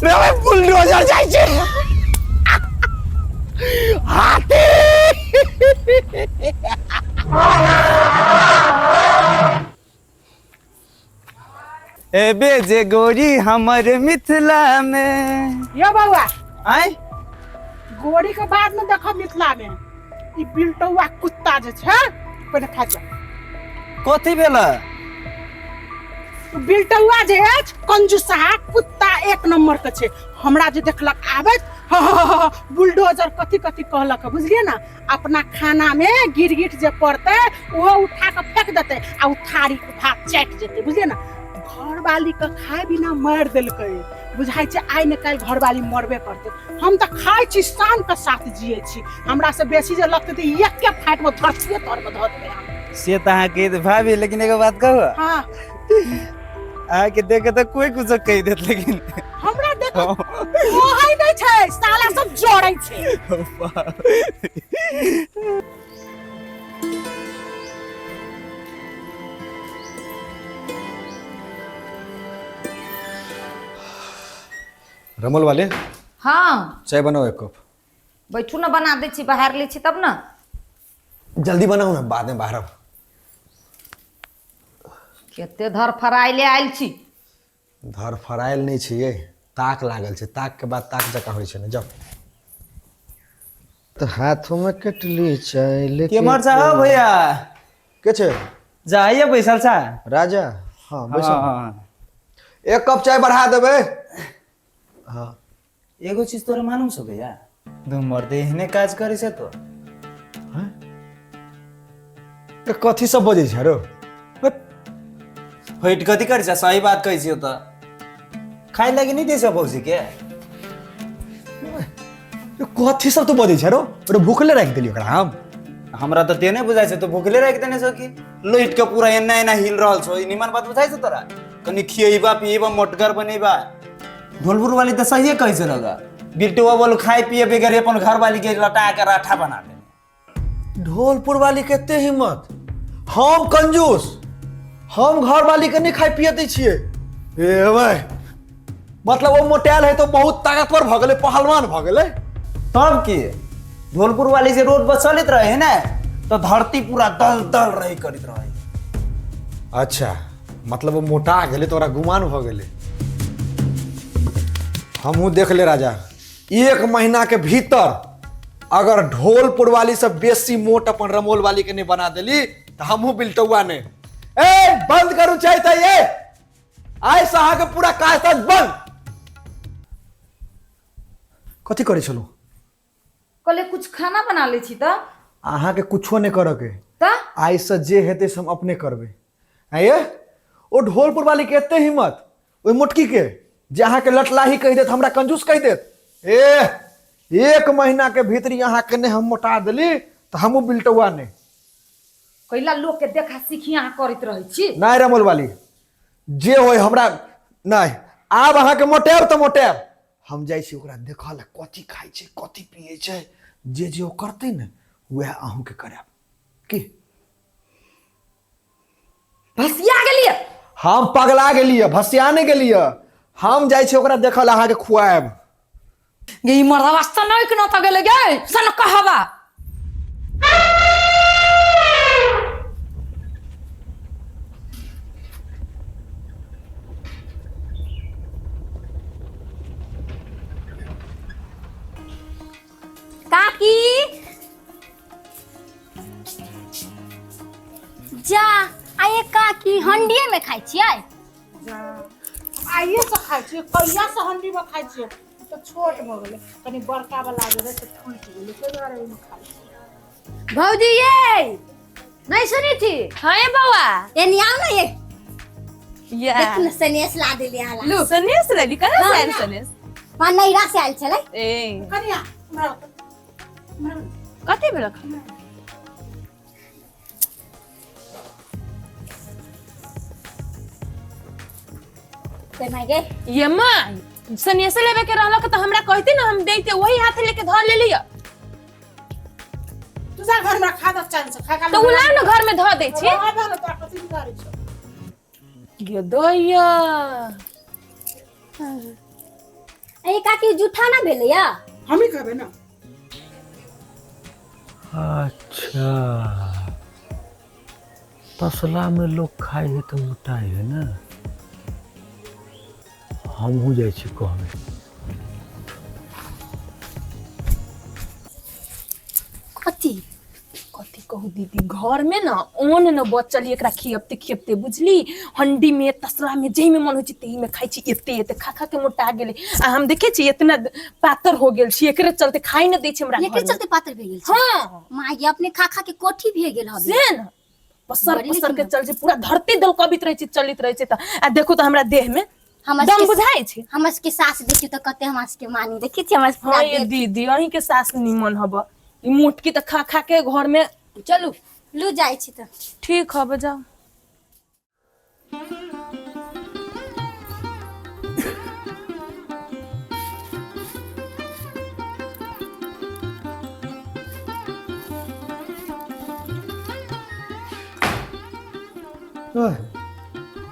रे भाई बुलडोजर जाइ छै हाथी। एबे जे गोरी हमर मिथिला में। यो बौआ। आय। गोरी के बाद में देखब मिथिला में ई बिलटौआ कुत्ता जे छै पहिले खा जा। कथी भेल? बिलटौआ जे अछि कंजूसहा कुत्ता एक नंबर के छै। हमरा जे देखलक आबैत बुलडोजर कथी कथी कहलक, बुझलियै ना? अपना खाना में गिरगिट जे पड़तै ओहो उठा के फेंक देतै आ उ थारी के भात चाटि जेतै, बुझलियै ना? घरवाली के खाए बिना मारि देलकै। बुझाइ छै आइ ने काल्हि घरवाली मरबे करतै। हम तऽ खाइ छी शान के साथ जियै छी, हमरा से बेसी जे लगतै तऽ एके फाटि में धरतीये तर में धऽ देबै हम। से तऽ अहाँके भाभी, लेकिन एगो बात कहू? हाँ। अहाँके देख के तऽ कोई कुछ कहि देत, लेकिन हमरा देख कहै नहि छै, साला सब जड़ै छै। रमल वाले। हाँ। चाय बनाओ एक कप। बैठू ना, बना दै छी, बाहर लै छी तब ना। जल्दी बनाओ ना, बाद में बाहर। कते धर फराइले आयल छी। धर फरायल नहीं छियै, ताक लागल छै, ताक के बाद ताक जकाँ होइ छै ने। जाओ तो हाथों में कटली चाय लेके। केम्हर छा हो भैया? के छै? जाइए बैसल छा। राजा। हाँ बैसल। हाँ। एक कप चाय बढ़ा देबै। हाँ। एगो चीज तोरा मालूम छौ भैया, दू मर्दे एहने काज करै छै तो। तऽ कथी सब बजै छै रो? फैट कथी करै छै, सही बात कहै छियौ। तऽ खाइ लागी नहि दै छै भौजी के। कथी सब तू बजै छै रो? रो भूखले राखि देलियै ओकरा हम। हमरा तऽ तेने बुझाइ छै, तू भूखले राखि देने छौ कि लैट के पूरा एना एना हिल रहल छौ। ई निमन बात बुझाइ छौ तोरा? कनि खियैबा पियैबा मोटगर बनेबा। ढोलपुर वाली तऽ सहिए कहै छै लगा, बिल्टुआ बोलू खाए पिए बगैर अपन घर वाली के लटा के राठा बना देने। ढोलपुर वाली के एते हिम्मत? हम कंजूस, हम घर वाली के नहीं खाए पिए दै छियै। ए भाई, मतलब वो मोटायल है तो बहुत ताकतवर भ गेलै, पहलवान भ गेलै। तब की, ढोलपुर वाली जे रोड पर चलैत रहे ने तो धरती पूरा दल दल रहे करैत रहे। अच्छा, मतलब वो मोटा गेलै तो ओकरा गुमान भ गेलै। हमहूँ देख ले राजा, एक महीना के भीतर अगर ढोलपुर वाली सब बेसी मोट अपन रमोल वाली के नहीं बना देली तो हमहूँ बिलटौआ ने। ए बंद करू चाहे तो ये आइ से अहाँके पूरा काज ताज बंद। कथी करै छलहुँ? कहले कुछ खाना बना लै छी तऽ। अहाँके कुछो नहि करऽ के। तऽ? आइ से जे हेतै से हम अपने करबै। आँ ये ओ ढोलपुर वाली के एते हिम्मत, ओहि मोटकी के जे अहाँके लटलाही कहि देत, हमरा कंजूस कहि देत। ए एक महीना के भीतरी अहाँके नहि हम मोटा देली तऽ हमहूँ बिलटौआ नहि। कैला लोक के देखा सीखी अहाँ करैत रहै छी? नहि रमोल वाली, जे होय हमरा नहि, आब अहाँके मोटायब तऽ मोटायब। हम जाइ छी ओकरा देखऽ लए, कथी खाइ छै कथी पियै छै, जे जे ओ करतै ने वएह अहूँके करायब। की भसिया गेलियै? हम पगला गेलियै, भसिया नहि गेलियै। हम जाइ छी ओकरा देखऽ लए, अहाँके खुआयब। गे ई मर्दवा सनक न त गेलै गे सन कहवा। काकी जा आये। काकी हंडिये में खाइ छियै? आइए से खाइ छियै, कहिया से हंडी में खाइ छियै। तऽ छोट भऽ गेलै, कनि बड़का वाला जे रहै से फूटि गेलै, ताहि दुआरे ओहिमे खाइ छियै। भौजी ये नहीं सुनी थी? हाँ ये बौआ। एनी आओ ना ये। या। देखू ने सनेस ला देली अहाँ ला। लू सनेस लेली? कहाँ से आयल सनेस? वहाँ नैरा से आयल छलै। ए कनिया हमरा कथी भेलक? ते माय गे। ये माँ सनेस लेवे के रहलक तऽ हमरा कहती ना, हम देते, वही हाथ लेके धर लेली। तू जा घर में खा दे चैन से खा खा। तऽ उ लाउ ना, घर में धऽ दै छी। आ ना तोरा कथी बिगाड़ै छौ? गे दैया। ए काकी जूठा ना भेलैया? हमही कहबै ना। अच्छा तसला में लोग खाइ है तो मोटाइ है ना। हमहूँ जाइ छी कहबै। कथी कथी कहू दीदी, घर में ना ओन न बचल एकरा खियबते खियबते बुझली, हंडी में तसला में जही में मन होइ छै तही में खाइ छी, एते एते खा खा के मोटा गेलै। आ हम देखे छी इतना पातर हो गेल छी, एकरे चलते खाइ न दै छै हमरा। एकरे चलते पातर भे गेल छै? हां माँ ये अपने खा खा के कोठी भे गेल हबे से न, पसर पसर के चल छै, पूरा धरती दलकबित रहै छै, चलित रहै छै। त आ देखू त हमरा देह में दम बुझाइ छै। हमर सबके सास देखियौ त कते हमरा सबके मानी, देखै छी हमरा पूरा। हां ये दीदी, अहीं के सास निमन हब, ई मोटकी त खा खा के घर में। चलू लू जाइ छी त। ठीक हब, जाओ।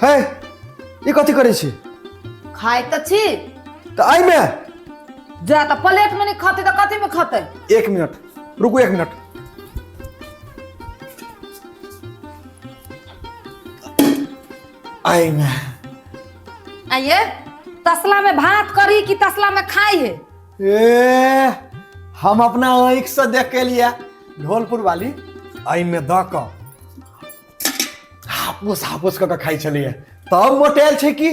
हे ई कथी करै छी? खाइ त छी। त एहिमे जा त प्लेट में नहीं खाते त कथी में खाते? एक मिनट रुकू, एक मिनट। एहिमे आइए तसला में भात करी कि तसला में खाई है? ए हम अपना आँख से देख के लिया ढोलपुर वाली एहिमे द क हापुस हापुस क के खाइ छलियै तब मोटायल छै की।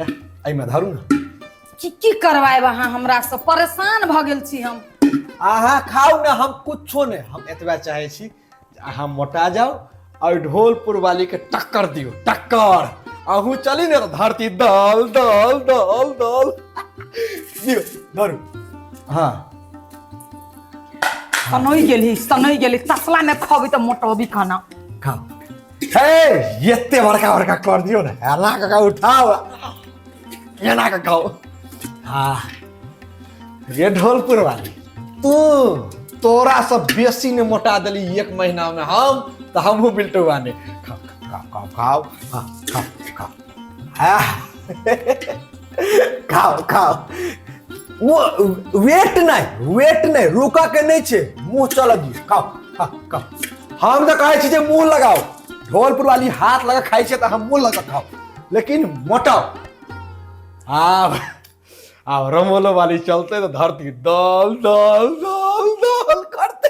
एहिमे धरू ना। की की करवाएब अहाँ हमरा से, परेशान भ गेल छी हम। अहाँ खाउ ना, हम कुछो नहीं, हम एतबा चाहे छी अहाँ मोटा जाओ और ढोलपुर वाली के टक्कर दियो, टक्कर। अहूँ चली ने धरती दल दल दल दल दियो, धरू। हाँ सनोई गेली, सनोई गेली, तसला में खबी त मोटोबी खाना खाओ। हे एते बड़का बड़का कर दियो ना, एना कऽ के उठाओ, एना कऽ खाओ। हाँ रे ढोलपुर वाली, तू तोरा सब बेसी ने मोटा देली एक महीना में हम, तो हमहूँ बिल्टुआ ने। खाओ खाओ खाओ खाओ, हाँ खाओ खाओ, हाँ खाओ खाओ। वो वेट नहीं, वेट नहीं, रुका के नहीं छे, मुंह चल दियो, खाओ हाँ खाओ। हम तो कहै छी जे मुंह लगाओ, ढोलपुर वाली हाथ लगा खाइ छै तऽ हम मुंह लगा खाओ, लेकिन मोटाओ। आब आब रमोलो वाली चलते तो धरती दल दल दल दल करते।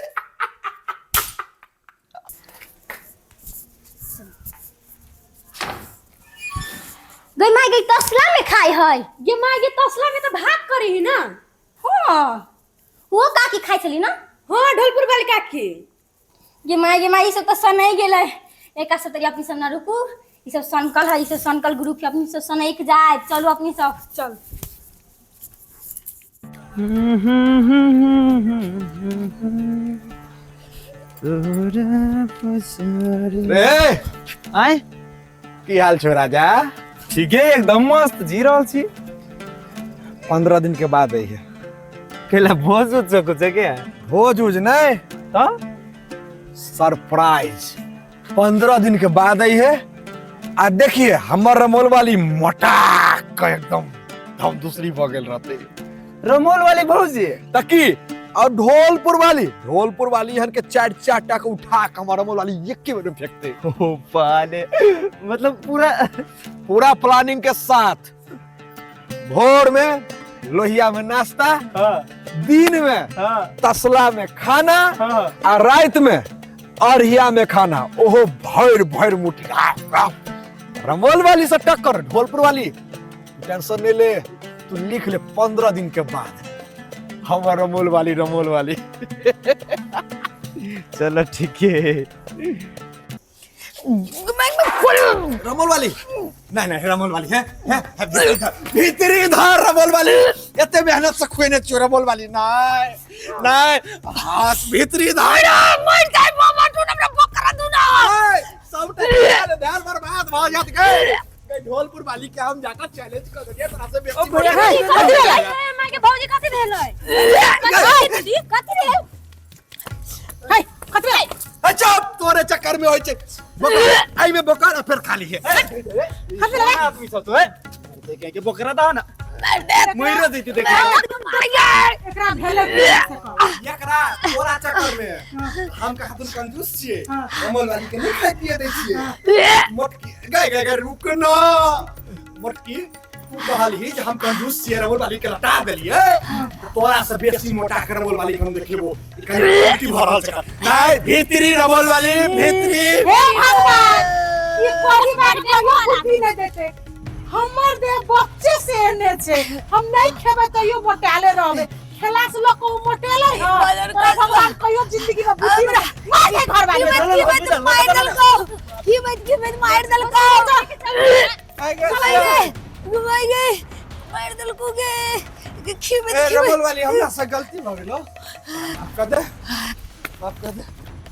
गई माय गई तसला में खाई है। ये माय गे तसला में तो भात करी ही ना। हां वो काकी खाई छली ना? हां ढोलपुर वाली काकी। ये माय ई सब तो सनई गेलै। एक सब तरी अपनी सब ना रुकू, ई सब सनकल है, ई सब सनकल ग्रुप है, अपनी सब सनैक जाए। चलू अपनी सब चल। रे आय की हाल छौ राजा? ठीक है, एकदम मस्त जी रहल छी। 15 दिन के बाद आई है। कैला भोज उज कुछ है क्या? भोज उज नहीं तो सरप्राइज। 15 दिन के बाद आई है। आ देखिए हमर रमोल वाली मोटा के एकदम हम दूसरी भ गेल रहते। रमोल वाली भौजी तकी और ढोलपुर वाली, ढोलपुर वाली हन के चार चार टा के उठा के हमर रमोल वाली एक बेर में फेंकते। ओ पाले, मतलब पूरा पूरा प्लानिंग के साथ। भोर में लोहिया में नाश्ता, हाँ, दिन में हाँ, तसला में खाना, हाँ, आ रात में अरहिया में खाना, ओहो भर भर मुट्ठी। रमोल वाली से टक्कर ढोलपुर वाली टेंशन नहीं ले, तू लिख ले 15 दिन के बाद हमर रमोल वाली, रमोल वाली। चलो ठीक है। रमोल वाली नहीं नहीं, रमोल वाली है, है, है भीतरी धार रमोल वाली, एते मेहनत से खुएने छियो रमोल वाली। नहीं नहीं, हाथ भीतरी धार। मर जाय बाबा, तू हमरा बकरा दू ना। सबटा ध्यान बर्बाद भ जात गए। ढोलपुर वाली के हम जाकर चैलेंज कर दिए तोरा से बेसी। कथी भेलै माय के भौजी? कथी भेलै? कथी कथी भेल? है कथी भेलै? अच्छा तोरे चक्कर में होय छै एहि में बोकर आ फिर खाली है। कथी भेलै? आदमी सब तो है देखे के बोकरा दा ना। मार दे मइरो जैती देख एकरा भेलै की से कहू। एकरा तोरा चक्कर में हम कहा तुम कंजूस छियै अमल वाली के नहीं खाए पिए दै छियै। मोटकी गए गए गए रुक ना। मोटकी तू कहलही जे हम कंजूस छियै, रमोल वाली के लटा देलियै। तोरा से बेसी मोटा के रमोल वाली के हम देखेबो। ई कनी उल्टी भऽ रहल छै। नहीं भीतरी रमोल वाली भीतरी। हे भगवान, ई कोई बात कहियो बुद्धि नहि देतै। हमर देह बच्चे से एने छै, हम नहीं खेबै तैयो मोटाले रहबै। खेला से लोग को मोटेले ह। तोरा भगवान कहियो जिंदगी में बुद्धि नहीं मार दे घर वाले। खिबैत मार देलको, खिबैत खिबैत मार देलको। आइ गए। घुमाई गए, मार देलको गे खिबैत ए खिबैत। रमोल वाली, हमरा से गलती भऽ गेलो, माफ कर दे, माफ कर दे।